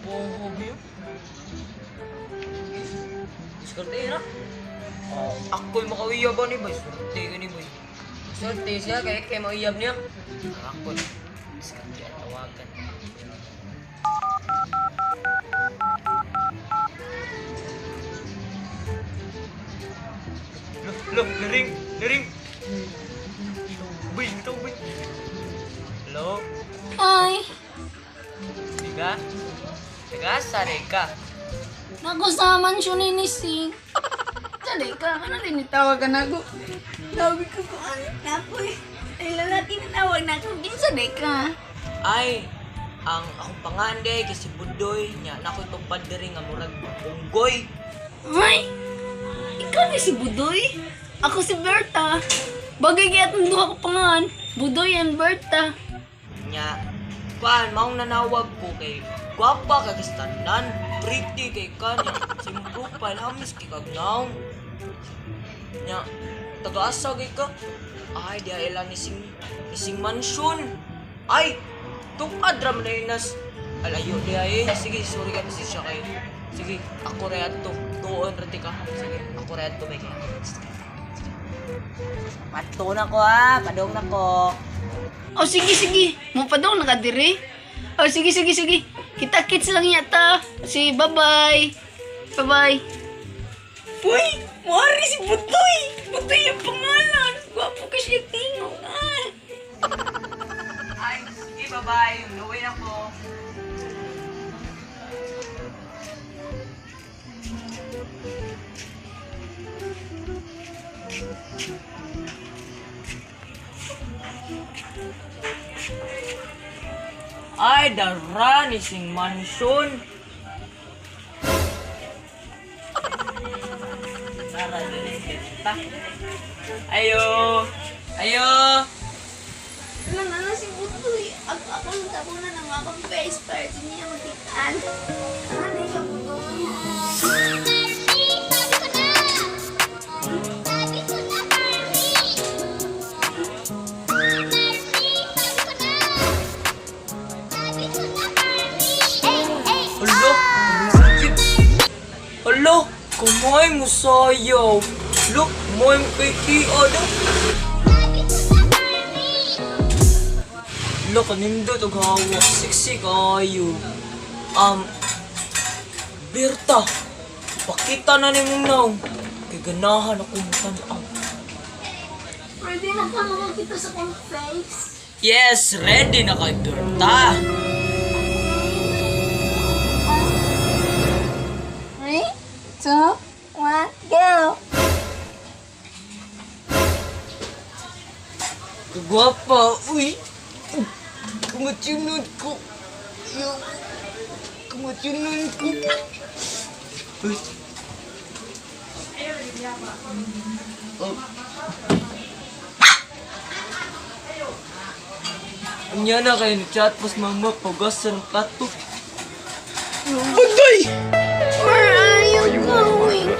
Gwapo ang hobby yun. Diskarte na. Oh, ako'y makauyab ni boy. Swerte ka ni boy. Swerte siya kay kay mauyab niya. Ako diskarte at tawagan. Look, look, naring, naring. Boy, ito boy. Hello? Ay, Tiga? Tiga, sare ka. nagusaman siya ni Nising. Sabi ka, ano rin itawag ka na ako? Sabi ko kung ano na ako eh. Ay, lalaki na tawag na ako. Kinsa di ka? Ay, ang akong pangande kay si Budoy nya na ako'y tupad diri nga murag unggoy. Ay, ikaw ni si Budoy? Ako si Berta. Bagay kaya itong duha ko pangan. Budoy and Berta. Nya kuan maong nanawag ko kay gwapa ka kistanan, pretty kay kanya, sim profile hamis kay kag naong. Nya taga-asa kay ka? Ay, di ay ni sing mansion. Ay, tupad ra man ay nas. Alayo di ay. Sige, sorry ka kasi siya kay. Sige, ako ra adto. Tuon ra ti ka. Sige, ako ra adto may kay. Pato na ko ha, padong na ko. Oh, sige, sige. Mo pa daw nakadiri. Oh, sige, sige, sige. Kita kits lang yata. Si, bye-bye. Bye-bye. Uy, mari si Butoy. Butoy yung pangalan. Gwapo ka siya tingog. Ah. Ay, sige, bye-bye. Luwi na ko. Ay, dara ni sing mansion. Tara, dali kita. Ayo. Ayo. Ano na na si Butoy. Ako, ako nang tabunan ng akong face para sa niya magkitaan. Ano na siya, Butoy? Alo, Alo, kamay mo sayaw. Look, kamay mo kay Kia daw. Alo, kanindot og hawa. Sexy kayo. Berta, pakita na ni mong naong. Kay ganahan ako mo tan-aw. Pwede na ka makakita sa kong face. Yes, ready na kay Berta. Three, two, one, go! Kagwapa, uy. Kumatunod ko. Yo. Kumatunod ko. Uy. Oh. Unya na kayo chat pas mama pagasan plato. Budoy! Where are you going?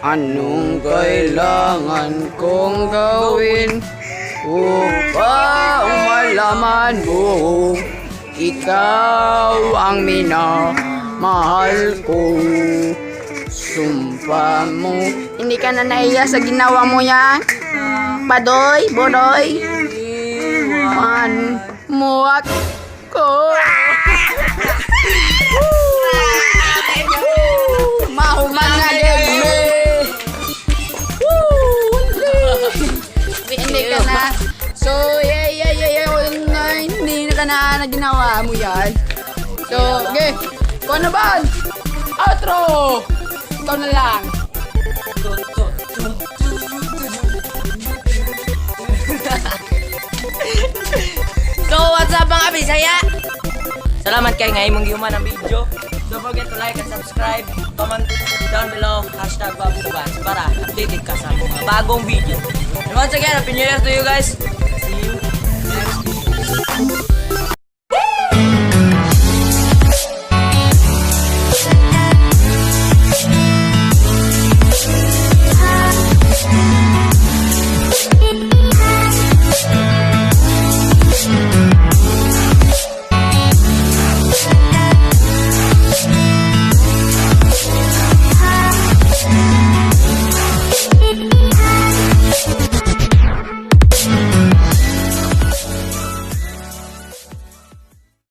Anong kailangan kong gawin upang malaman mo ikaw ang minamahal ko? Sumpa mo. Hindi ka na naiya sa ginawa mo yan? Badoy, bodoy. Man mo ako. Mahuman na din me. Hindi ka na. So, yeah. Na, hindi na ka na, na ginawa mo yan. So, okay. Ikaw na ba? Outro! Ikaw na lang. So, what's up mga Bisaya? Salamat kay nga imong gihuman ang video. Don't forget to like and subscribe. Comment down below, #BobsTheBands para updated ka sa mga bagong video. And once again, Happy New Year to you guys.